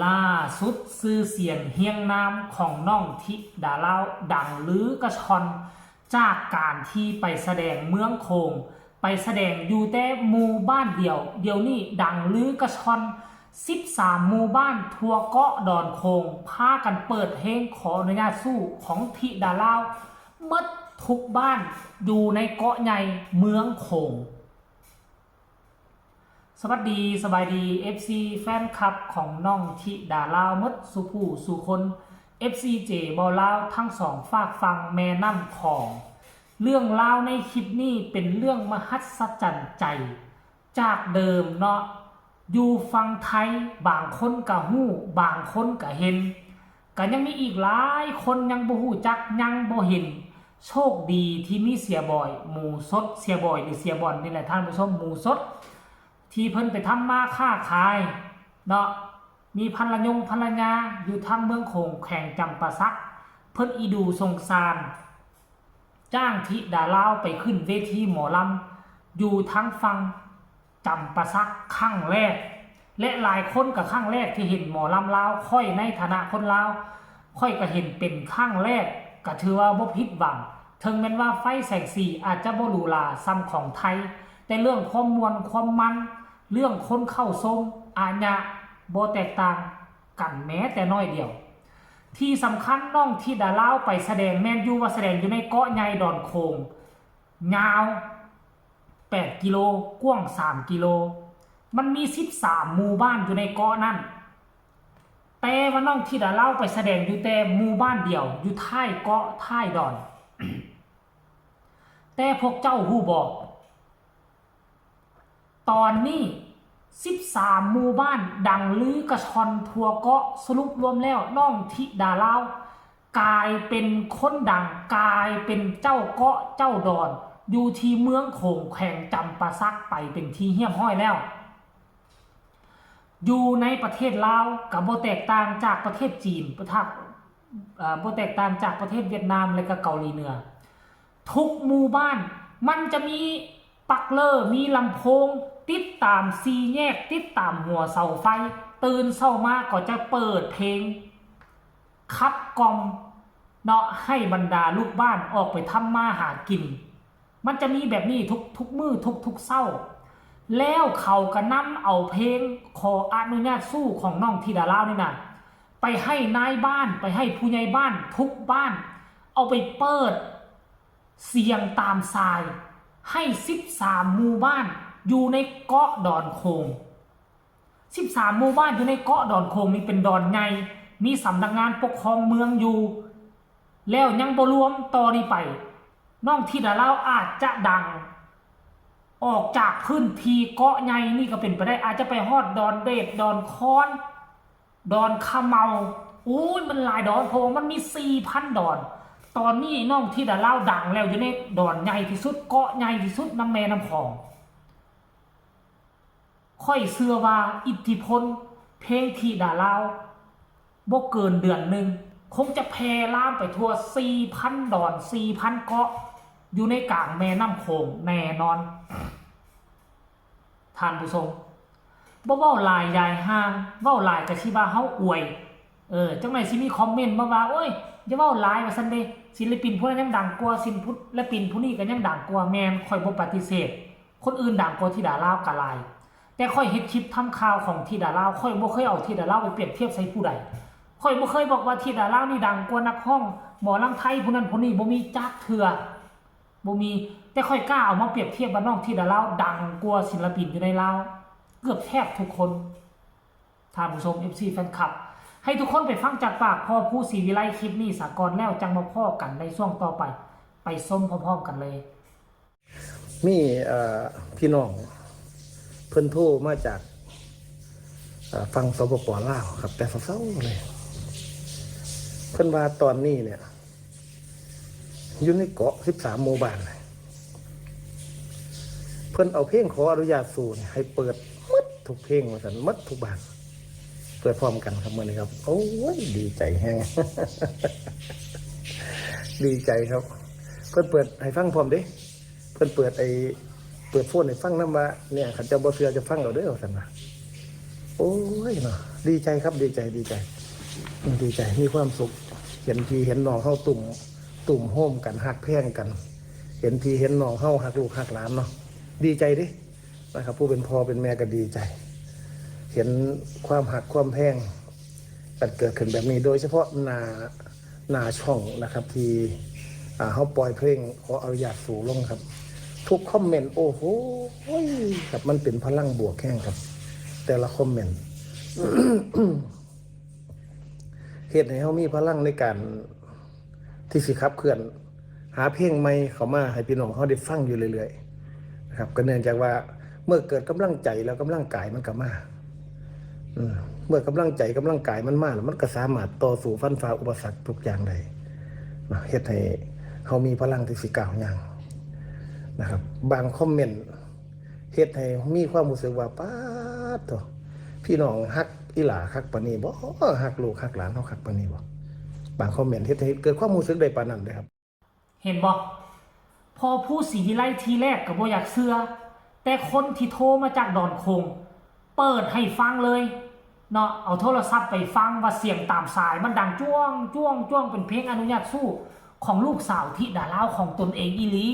ລ່າສຸດຊື່ສຽງຮຽງນາມຂອງນ້ອງທິດາລາວດັງລືກະຊ່ອນ ຈາກການທີ່ໄປສະແດງເມືອງໂຂງ, ໄປສະແດງຢູ່ແຕ່ໝູ່ບ້ານດຽວ, ດຽວນີ້ດັງລືກະຊ່ອນ ສິບສາມໝູ່ບ້ານທົ່ວເກາະດອນໂຂງ ພາກັນເປີດເພງຂໍອະນຸຍາດສູ້ຂອງທິດາລາວໝົດທຸກບ້ານຢູ່ໃນເກາະໃຫຍ່ເມືອງໂຂງ. ສະຫວັດດີ ສະບາຍດີ ເອັຟຊີ ແຟນຄລັບຂອງນ້ອງທິດາລາວໝົດສູ່ຜູ້ສູ່ຄົນ, ເອັຟຊີ ເຈ ເວົ້າລາວທັງສອງຟາກຝັ່ງແມ່ນ້ຳຂອງ. ເລື່ອງລາວໃນຄລິບນີ້ເປັນເລື່ອງມະຫັດສະຈັນໃຈ. ຈາກເດີມເນາະ ຢູ່ຝັ່ງໄທ ບາງຄົນກະຮູ້ ບາງຄົນກະເຫັນ, ກະຍັງມີອີກຫຼາຍຄົນຍັງບໍ່ຮູ້ຈັກ ຍັງບໍ່ເຫັນ. ໂຊກດີທີ່ມີເສຍບອຍ ໝູສົດ ເສຍບອຍ ຫຼື ເສຍບອນນີ້ແຫຼະທ່ານຜູ້ຊົມ ໝູສົດ ທີ່ເພິ່ນໄປທຳມາຄ້າຂາຍເນາະ ມີພັນລະຍົງພັນລະຍາຢູ່ທາງເມືອງໂຂງ ແຂວງຈຳປາສັກ ເພິ່ນອີດູສົງສານ ຈ້າງທິດາລາວໄປຂຶ້ນເວທີໝໍລຳຢູ່ທາງຝັ່ງຈຳປາສັກຄັ້ງແລກ ແລະ ຫຼາຍຄົນກະຄັ້ງແລກທີ່ເຫັນໝໍລຳລາວ. ຂ້ອຍໃນຖານະຄົນລາວ ຂ້ອຍກະເຫັນເປັນຄັ້ງແລກ ກະຖືວ່າບໍ່ຜິດຫວັງ. ເຖິງແມ່ນວ່າໄຟແສງສີອາດຈະບໍ່ຫຼູຫຼາສ່ຳຂອງໄທ, ແຕ່ເລື່ອງຄວາມມ່ວນຄວາມມັນ, ເລື່ອງຄົນເຂົ້າຊົມອາດຈະບໍ່ແຕກຕ່າງກັນແມ້ແຕ່ໜ້ອຍດຽວ. ທີ່ສຳຄັນ ນ້ອງທິດາລາວໄປສະແດງ ແມ່ນຢູ່ວ່າສະແດງຢູ່ໃນເກາະໃຫຍ່ດອນໂຂງ ຍາວແປດກິໂລ ກວ້າງສາມກິໂລ, ມັນມີສິບສາມໝູ່ບ້ານຢູ່ໃນເກາະນັ້ນ, ແຕ່ວ່ານ້ອງທິດາລາວໄປສະແດງຢູ່ແຕ່ໝູ່ບ້ານດຽວ ຢູ່ທ້າຍເກາະ ທ້າຍດອນ. ແຕ່ພວກເຈົ້າຮູ້ບໍ່? ຕອນນີ້ສິບສາມໝູ່ບ້ານດັງລືກະຊ່ອນທົ່ວເກາະ ສະຫຼຸບລວມແລ້ວ ນ້ອງທິດາລາວກາຍເປັນຄົນດັງ, ກາຍເປັນເຈົ້າເກາະເຈົ້າດອນ ຢູ່ທີ່ເມືອງໂຂງ ແຂວງຈຳປາສັກ ໄປເປັນທີ່ຮຽບຮ້ອຍແລ້ວ. ຢູ່ໃນປະເທດລາວກະບໍ່ແຕກຕ່າງຈາກປະເທດຈີນ, ປະທະ ເອີ ບໍ່ແຕກຕ່າງຈາກປະເທດຫວຽດນາມ ແລະ ກະເກົາຫຼີເໜືອ. ທຸກໝູ່ບ້ານມັນຈະມີປັກເລີ ມີລຳໂພງ ຕິດຕາມສີ່ແຍກ ຕິດຕາມຫົວເສົາໄຟ, ຕື່ນເຊົ້າມາກໍຈະເປີດເພງຂັບກ່ອມເນາະ ໃຫ້ບັນດາລູກບ້ານອອກໄປທຳມາຫາກິນ. ມັນຈະມີແບບນີ້ທຸກໆມື້ ທຸກໆເຊົ້າ, ແລ້ວເຂົາກະນຳເອົາເພງຂໍອະນຸຍາດສູ້ຂອງນ້ອງທິດາລາວນີ້ນະ ໄປໃຫ້ນາຍບ້ານ ໄປໃຫ້ຜູ້ໃຫຍ່ບ້ານທຸກບ້ານ ເອົາໄປເປີດສຽງຕາມສາຍໃຫ້ສິບສາມໝູ່ບ້ານຢູ່ໃນເກາະດອນໂຂງ. ສິບສາມໝູ່ບ້ານຢູ່ໃນເກາະດອນໂຂງນີ້ເປັນດອນໃຫຍ່ ມີສຳນັກງານປົກຄອງເມືອງຢູ່ ແລ້ວຍັງບໍ່ລວມຕໍ່ນີ້ໄປ ນ້ອງທິດາລາວອາດຈະດັງອອກຈາກພື້ນທີ່ເກາະໃຫຍ່ນີ້ກໍເປັນໄປໄດ້ ອາດຈະໄປຮອດດອນເດດ ດອນຄອນ ດອນຂະເໝົາ ໂອ້ຍ ມັນຫຼາຍດອນ ເພາະວ່າມັນມີສີ່ພັນດອນ. ຕອນນີ້ນ້ອງທິດາລາວດັງແລ້ວ ຢູ່ໃນດອນໃຫຍ່ທີ່ສຸດ ເກາະໃຫຍ່ທີ່ສຸດ ນ້ຳແມ່ນ້ຳຂອງ. ຂ້ອຍເຊື່ອວ່າອິດທິພົນເພງທິດາລາວບໍ່ເກີນເດືອນໜຶ່ງ ຄົງຈະແຜ່ລາມໄປທົ່ວສີ່ພັນດອນ ສີ່ພັນເກາະ ຢູ່ໃນກາງແມ່ນ້ຳໂຂງແນ່ນອນ ທ່ານຜູ້ຊົມ. ບໍ່ເວົ້າຫຼາຍຢາຍຫ່າງ ເວົ້າຫຼາຍກະຊິວ່າເຮົາອວຍ. ເອີ ຈັ່ງໃດຊິມີຄອມເມັນມາວ່າ ໂອ້ຍ ຢ່າເວົ້າຫຼາຍວ່າຊັ້ນເດ ສິນລະປິນຜູ້ນັ້ນຍັງດັງກວ່າ ສິນລະປິນຜູ້ນີ້ກະຍັງດັງກວ່າ. ແມ່ນ ຂ້ອຍບໍ່ປະຕິເສດ ຄົນອື່ນດັງກວ່າທິດາລາວກະຫຼາຍ ແຕ່ຂ້ອຍເຮັດຄລິບທຳຂ່າວຂອງທິດາລາວ ຂ້ອຍບໍ່ເຄີຍເອົາທິດາລາວໄປປຽບທຽບໃສ່ຜູ້ໃດ. ຂ້ອຍບໍ່ເຄີຍບອກວ່າທິດາລາວນີ້ດັງກວ່ານັກຮ້ອງໝໍລຳໄທຜູ້ນັ້ນຜູ້ນີ້ ບໍ່ມີຈັກເທື່ອ ບໍ່ມີ. ແຕ່ຂ້ອຍກ້າເອົາມາປຽບທຽບວ່ານ້ອງທິດາລາວດັງກວ່າສິນລະປິນຢູ່ໃນລາວເກືອບແທບທຸກຄົນ. ທ່ານຜູ້ຊົມ ເອັຟຊີ ແຟນຄລັບ ໃຫ້ທຸກຄົນໄປຟັງຈາກປາກພໍ່ພູສີວິໄລຄລິບນີ້ສາກ່ອນ ແລ້ວຈັ່ງມາພໍ້ກັນໃນຊ່ວງຕໍ່ໄປ ໄປຊົມພ້ອມໆກັນເລີຍ. ມີ ເອີ ພີ່ນ້ອງເພິ່ນໂທມາຈາກ ເອີ ຝັ່ງ ສປປ ລາວ ຄັບ ແຕ່ເຊົ້າໆເລີຍ ເພິ່ນວ່າຕອນນີ້ເນຍ ຢູ່ໃນເກາະສິບສາມໝູ່ບ້ານ ເພິ່ນເອົາເພງຂໍອະນຸຍາດສູ້ໃຫ້ເປີດໝົດທຸກເພງວ່າຊັ້ນ ໝົດທຸກບ້ານ ເປີດພ້ອມກັນຄັບມື້ນີ້ຄັບ. ໂອ້ຍ ດີໃຈແຮງ ດີໃຈຄັບ. ເພິ່ນເປີດໃຫ້ຟັງພ້ອມເດ້ ເພິ່ນເປີດໄອ້ ເປີດໂຟນໃຫ້ຟັງນຳວ່າ ເນຍ ຄັນເຈົ້າບໍ່ເຊື່ອເຈົ້າຟັງເອົາເດີ ວ່າຊັ້ນວ່າ. ໂອ້ຍເນາະ ດີໃຈຄັບ ດີໃຈ ດີໃຈ ດີໃຈ ມີຄວາມສຸກ ເຫັນພີ່ເຫັນນ້ອງເຮົາຕຸ້ມ ຕຸ້ມໂຮມກັນ ຮັກແພງກັນ ເຫັນພີ່ເຫັນນ້ອງເຮົາຮັກລູກຮັກຫຼານເນາະ ດີໃຈເດ້ນະຄັບ ຜູ້ເປັນພໍ່ເປັນແມ່ກໍດີໃຈ ເຫັນຄວາມຮັກຄວາມແພງກັນເກີດຂຶ້ນແບບນີ້ ໂດຍສະເພາະໜ້າ ໜ້າຊ່ອງນະຄັບ ທີ່ ອ່າ ເຮົາປ່ອຍເພງ ຂໍອະນຸຍາດສູ້ລົງຄັບ ທຸກຄອມເມັນ ໂອ້ໂຫ ຄັບ ມັນເປັນພະລັງບວກແຮງຄັບ ແຕ່ລະຄອມເມັນ ເຮັດໃຫ້ເຮົາມີພະລັງໃນການທີ່ຊິຂັບເຄື່ອນ ຫາເພງໃໝ່ເຂົ້າມາໃຫ້ພີ່ນ້ອງເຮົາໄດ້ຟັງຢູ່ເລື້ອຍໆ ນະຄັບ ກໍເນື່ອງຈາກວ່າເມື່ອເກີດກຳລັງໃຈແລ້ວ ກຳລັງກາຍມັນກໍມາ ເມື່ອກຳລັງໃຈກຳລັງກາຍມັນມາແລ້ວ ມັນກໍສາມາດຕໍ່ສູ້ຟັນຝ່າອຸປະສັກທຸກຢ່າງໄດ້ ເຮັດໃຫ້ເຮົາມີພະລັງທີ່ຊິກ້າວຍ່າງນະຄັບ ບາງຄອມເມັນເຮັດໃຫ້ມີຄວາມຮູ້ສຶກວ່າ ປາດໂທ້ ພີ່ນ້ອງຮັກອີ່ຫຼ້າຄັກປານນີ້ບໍ? ຮັກລູກຮັກຫຼານເຮົາຄັກປານນີ້ບໍ? ບາງຄອມເມັນເຮັດໃຫ້ເກີດຄວາມຮູ້ສຶກໄດ້ປານນັ້ນເດ້ຄັບ. ເຫັນບໍ່? ພໍ່ພູສີວິໄລທີແລກກໍບໍ່ຢາກເຊື່ອ ແຕ່ຄົນທີ່ໂທມາຈາກດອນໂຂງ ເປີດໃຫ້ຟັງເລີຍເນາະ ເອົາໂທລະສັບໄປຟັງວ່າສຽງຕາມສາຍມັນດັງຈ້ວງ ຈ້ວງ ຈ້ວງ ເປັນເພງອະນຸຍາດສູ້ຂອງລູກສາວທິດາລາວຂອງຕົນເອງອີ່ຫຼີ.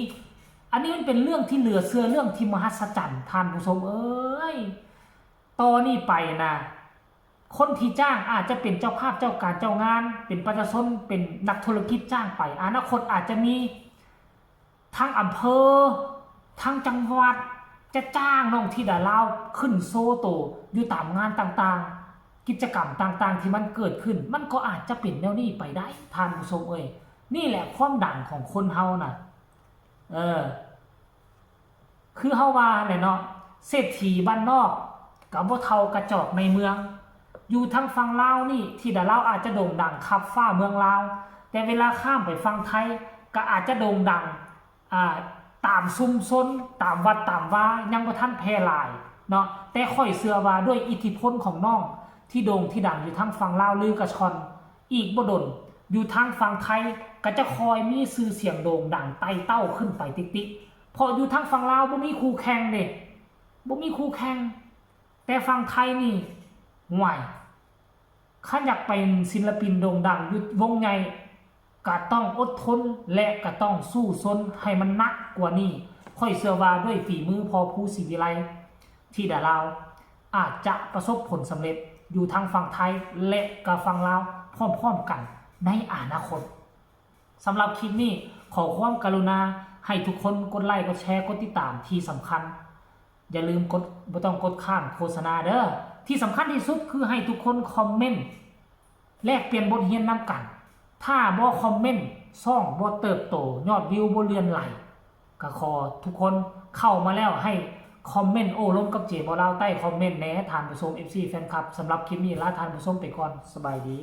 ອັນນີ້ມັນເປັນເລື່ອງທີ່ເຫຼືອເຊື່ອ ເລື່ອງທີ່ມະຫັດສະຈັນ ທ່ານຜູ້ຊົມເອີຍ. ຕໍ່ນີ້ໄປນະ ຄົນທີ່ຈ້າງອາດຈະເປັນເຈົ້າພາບເຈົ້າການເຈົ້າງານ ເປັນປະຊາຊົນ ເປັນນັກທຸລະກິດຈ້າງໄປ ອະນາຄົດອາດຈະມີ ທາງອຳເພີ ທາງຈັງຫວັດ ຈະຈ້າງນ້ອງທິດາລາວຂຶ້ນໂຊໂຕຢູ່ຕາມງານຕ່າງໆ ກິດຈະກຳຕ່າງໆທີ່ມັນເກີດຂຶ້ນ ມັນກໍອາດຈະເປັນແນວນີ້ໄປໄດ້ ທ່ານຜູ້ຊົມເອີຍ. ນີ້ແຫຼະຄວາມດັງຂອງຄົນເຮົານະ ເອີ ຄືເຮົາວ່າຫັ້ນແຫຼະເນາະ ເສດຖີບ້ານນອກກໍບໍ່ເທົ່າກະຈອກໃນເມືອງ. ຢູ່ທາງຝັ່ງລາວນີ້ ທິດາລາວອາດຈະໂດ່ງດັງຄັບຟ້າເມືອງລາວ ແຕ່ເວລາຂ້າມໄປຝັ່ງໄທ ກໍອາດຈະໂດ່ງດັງ ອ່າ ຕາມຊຸມຊົນ ຕາມວັດຕາມວາ ຍັງບໍ່ທັນແຜ່ຫຼາຍເນາະ. ແຕ່ຂ້ອຍເຊື່ອວ່າດ້ວຍອິດທິພົນຂອງນ້ອງທີ່ໂດ່ງທີ່ດັງຢູ່ທາງຝັ່ງລາວ ຫຼືກະຊ່ອນ ອີກບໍ່ດົນ ຢູ່ທາງຝັ່ງໄທກໍຈະຄ່ອຍມີຊື່ສຽງໂດ່ງດັງໄຕ່ເຕົ້າຂຶ້ນໄປຕິກໆ ເພາະຢູ່ທາງຝັ່ງລາວບໍ່ມີຄູ່ແຂ່ງເດ້ ບໍ່ມີຄູ່ແຂ່ງ. ແຕ່ຝັ່ງໄທນີ້ ຫ້ວຍ ຄັນຢາກເປັນສິນລະປິນໂດ່ງດັງຢູ່ວົງໃຫຍ່ ກະຕ້ອງອົດທົນ ແລະ ກະຕ້ອງສູ້ຊົນໃຫ້ມັນໜັກກວ່ານີ້. ຂ້ອຍເຊື່ອວ່າດ້ວຍຝີມືພໍ່ພູສີວິໄລ ທິດາລາວ ອາດຈະປະສົບຜົນສຳເລັດຢູ່ທັງຝັ່ງໄທ ແລະ ກະຝັ່ງລາວພ້ອມໆກັນໃນອະນາຄົດ. ສຳລັບຄລິບນີ້ ຂໍຄວາມກະລຸນາໃຫ້ທຸກຄົນກົດໄລ ກົດແຊ ກົດຕິດຕາມ. ທີ່ສຳຄັນ ຢ່າລືມກົດ ບໍ່ຕ້ອງກົດຂ້າມໂຄສະນາເດີ້. ທີ່ສຳຄັນທີ່ສຸດຄືໃຫ້ທຸກຄົນຄອມເມັນ ແລກປ່ຽນບົດຮຽນນຳກັນ. ຖ້າບໍ່ຄອມເມັນ ຊ່ອງບໍ່ເຕີບໂຕ, ຍອດວິວບໍ່ເລື່ອນໄຫຼ. ກໍຂໍທຸກຄົນເຂົ້າມາແລ້ວໃຫ້ຄອມເມັນໂອ້ລົມກັບເຈບໍ່ລາວໃຕ້ຄອມເມັນແດ່ ທ່ານຜູ້ຊົມ ເອັຟຊີ ແຟນຄລັບ. ສຳລັບຄລິບນີ້ລາທ່ານຜູ້ຊົມໄປກ່ອນ. ສະບາຍດີ.